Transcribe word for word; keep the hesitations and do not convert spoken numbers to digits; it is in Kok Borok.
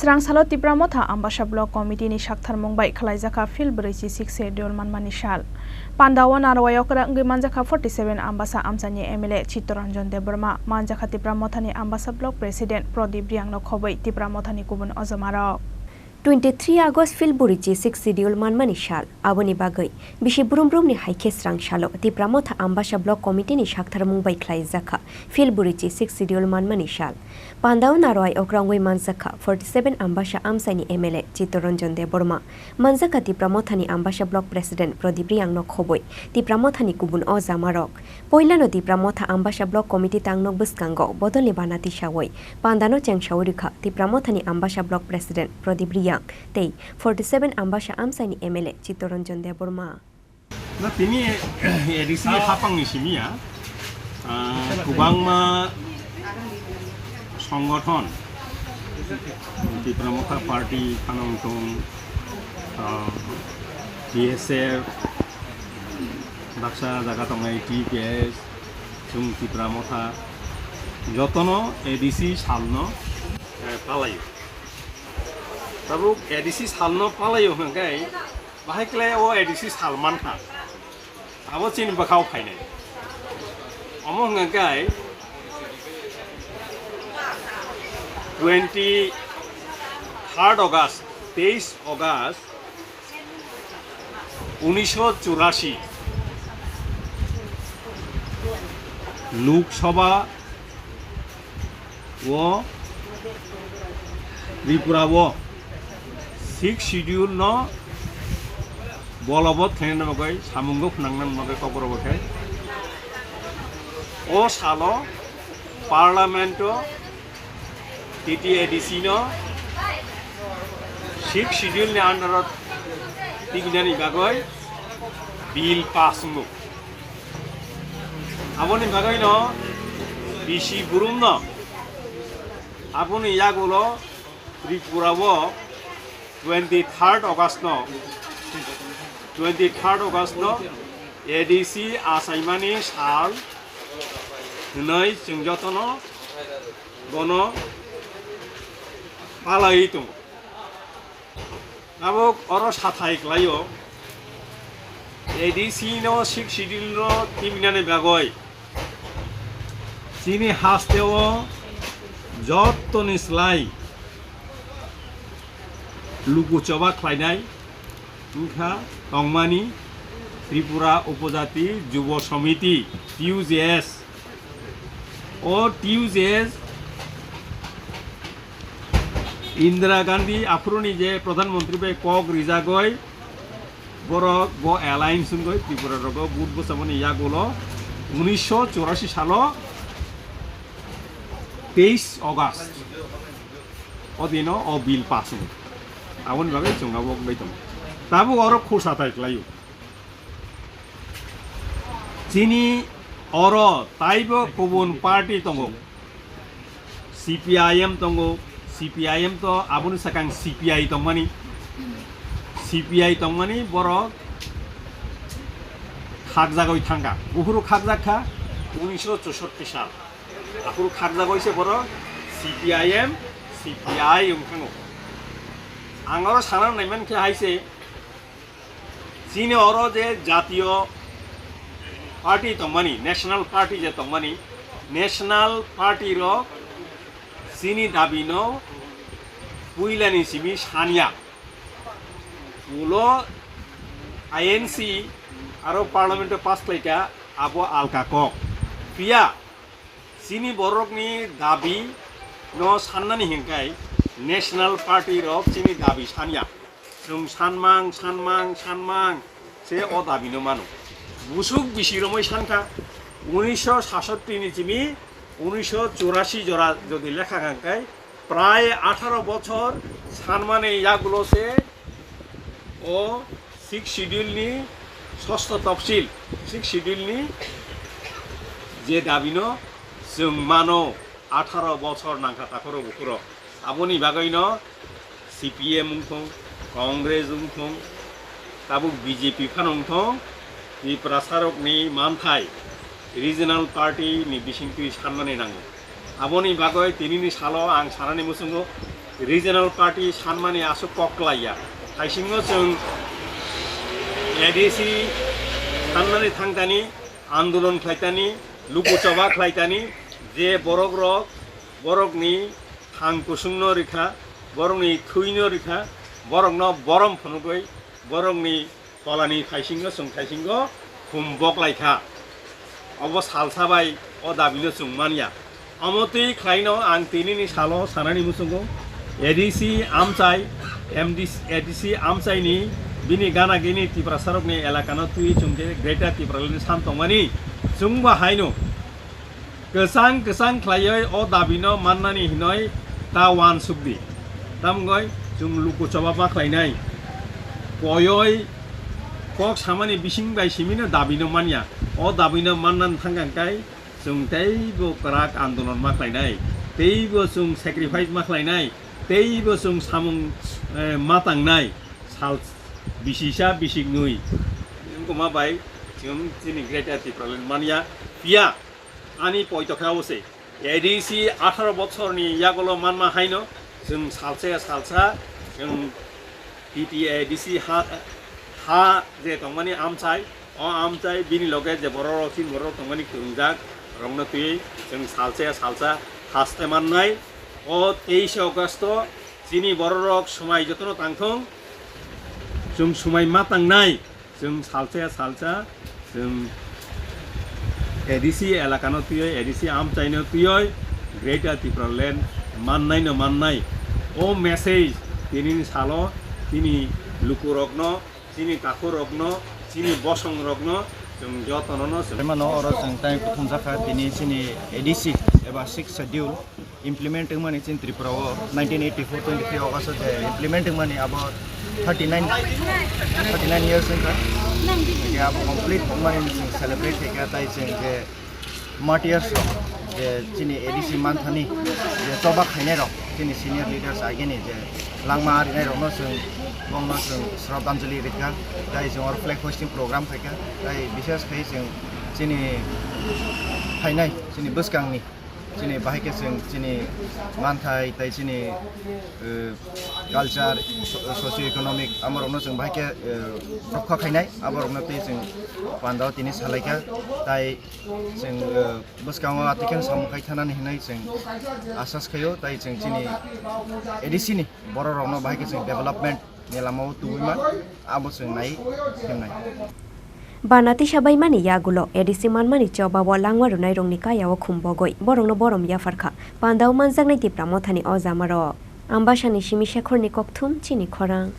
Srang salo Tipra Motha Ambasa Block Committee ni saktharmung bai khwlaijakha Phil bwrwi chi six schedule manmani sal. Pandao narwai okra wngwi manjakha forty seven Ambasa amchaini M L A Chittaranjan Debbarma, manjakha Tipra Mothani Ambasa Block President Pradip Riang no khobwi Tipra Mothani kubun ojamarok. Twenty three August Phil bwrwi chi six schedule manmani sal. Aboni bagwi bisi brum brumni hai khe srang salo Tipra Motha Ambasa Block Committee ni saktharmung bai khwlaijakha Phil bwrwi chi six schedule manmani sal. Pandao narwai okra wngwi manjakha forty seven Ambasa amchaini M L A Chittaranjan Debbarma, manjakha Tipra Mothani Ambasa Block President Pradip Riang no khobwi Tipra Mothani kubun ojamarok. Poilano Tipra Motha Ambasa Block Committee tangnok bwskango bodolni bana tisawi pandano chengsawi rwkha Tipra Mothani Ambasa Block President Pradip Riang tei forty seven Ambasa amchaini M L A Chittaranjan Debbarma. Na, tini A D C hapangni simi ya, ah, kwbangma songothon, Tipra Motha Party, Phanangtung, ah, T S F, baksa jaga tongnai T P S, chwng Tipra Motha, jotono A D C salno, eh, palaio. Tabuk A D C salno palaio hwnkhe, bahai kle o A D C sal mankha. Abo chini bwkhao phainai. Omo hwnkhe twenty third August, teis August, unisho churashi Lok Sabha o Tripura o six schedule no bolobot khlaina bagwi samungo phwnangna bagwi kokborok khe o salo parliament o T T A D C no six schedule ni under o tibinani bagwi bill pass wngo. Aboni bagwi no bisi burum no aboni yagulo Tripura o twenty third August no, twenty third August no A D C achaimani sal hwnwi chwng jotono bono palaiwi tongo. Abo oro sathai klaio, A D C no six schedule no tibinani bagwi chini hasteo jottoni slai luku choba khlainai wngkha tongmani Tripura Upojati Jubo Samiti, T U J S. O T U J S Indira Gandhi aphuruni je Pradhan Mantri bai kok rijagoi borok bo alliance wngoi Tripura rogo vote bwchaboni yagulo unisho churashi salo teis August o dino o bill pass wngo. Aboni bagwi chwng abo wngwi tongo. Tabuk oro khursa tai klaio. Chini oro taibo kubun party tongo, C P I M tongo, C P I M to aboni sakang C P I tongmani, C P I tongmani borok khakjagoi thangkha, buphuru khakjak kha unisho chushotti sal, aphuru khakjagoi se borok C P I M, C P I wngkhango. Ang oro sana naimankhe hai se, chini oro je jatiyo party tongmani, national party je tongmani, national party rok chini dabi no puilani simi sanya. Ulo I N C aro parliament o pass khlaika, abo alka kok. Phiya chini borokni dabi no sannani hinkai national party rok chini dabi sanya. Chwng sanmang, sanmang, sanmang se o dabi no mano. Busuk bisi romoi sankha, unisho sasotti ni chimi unisho churashi jora jodi lekha kangkai, prai atharo bochor sanmani yagulo se o six schedule ni sosto topsil, six schedule ni je dabi no chwng mano atharo bochor nangkha takhoro bukhuro. Aboni bagwi no C P M wngthong, Congress wngthong, tabuk B J P phano wngthong, Tiprasa rokni manthai regional party ni bisingtwi sanmani nango. Aboni bagwi tinini salo ang sanani muchungo regional party sanmani aswk kok klaiya. Haisingo chwng A D C sanmani thangtani, andolon khlaitani, luku choba khlaitani, je borok rok, borokni thang kusungno rikha, borokni thwino rikha, borokno borom phunugwi, borokni tolani thaisingo chwng thaisingo khum boklaikha. Obo salsa bai o dabino chwng manya. Omo twi khlaino ang tinini salo sanani muchungo A D C amchai, M D C, A D C amchaini bini gana gini Tiprasarokni elakano twi chwng khe Greater Tipraland san tongmani chwngbo haino kwchang kwchang khlaiwi o dabino mannani hinoi ta uansukdi. Tamgoi chwng luku choba ma khlainai. Koyoi kok samani bising bai simino dabino manya. O dabino mannani thangkang kai chwng teibo kwrak andolon ma khlainai. Teibo chwng sacrifice ma khlainai. Teibo chwng samung, eh, ma tangnai. Sal bisisa bisiknwi. Wngkoma bai chwng chini Greater Tipraland manya. Phiya ani poito khe abo se. A D C atharo bochorni yagulo manma haino chwng salsa ya salsa chwng T T A D C ha, ha je tongmani amchai, o amchai bini loge je borok rok chini borok rok tongmani kwrwngjak rokno twiwi chwng salsa ya salsa haste mannai. O teis August o chini borok rok swmai jotono tangthung, chwng swmai ma tangnai. Chwng salsa ya salsa, chwng A D C elakano twiwi, A D C amchaino twiwi Greater Tipraland mannaino mannai. O message tinini salo chini lukurokno, chini takhurokno, chini bosongrokno chwng jotonono chwng. Tei mano oro chwng tai kuthum jakha tini chini A D C eba Sixth Schedule implement wngmani chini Tripura o nineteen eighty-four twenty-three August o je implement wngmani abo thirty-nine, thirty-nine years wngkha. Hingke abo complete wngmani chwng celebrate khaikha, tai chwng je martyrs rok je chini A D C manthani je choba khainai rok chini senior leaders agini je langma arinai rokno chwng bongno chwng shraddhanjali rikha, tai chwng oro flag hoisting program khaikha, tai bishes khai chwng chini phainai chini bwskangni chini bahai khe chwng chini manthai tai chini, eh, culture, so-, socio economic amorokno chwng bahai khe, eh, rokha khainai, aborokno tei chwng pandao tini salaikha, tai chwng, eh, bwskango atwikhe samung khai thanani hinwi chwng asas khaio, tai chwng chini A D C ni bororokno bahai khe chwng development ni lamao tubui ma, abo chwng nai himnai. Bana tisa baimani yagulo A D C manmani choba o langma rwnairokni kayao khum bogwi borokno borom yapharkha pandao manjaknai Tipra Mothani o jamarok. Ambasani simi Shekhorni kokthum chini khorang.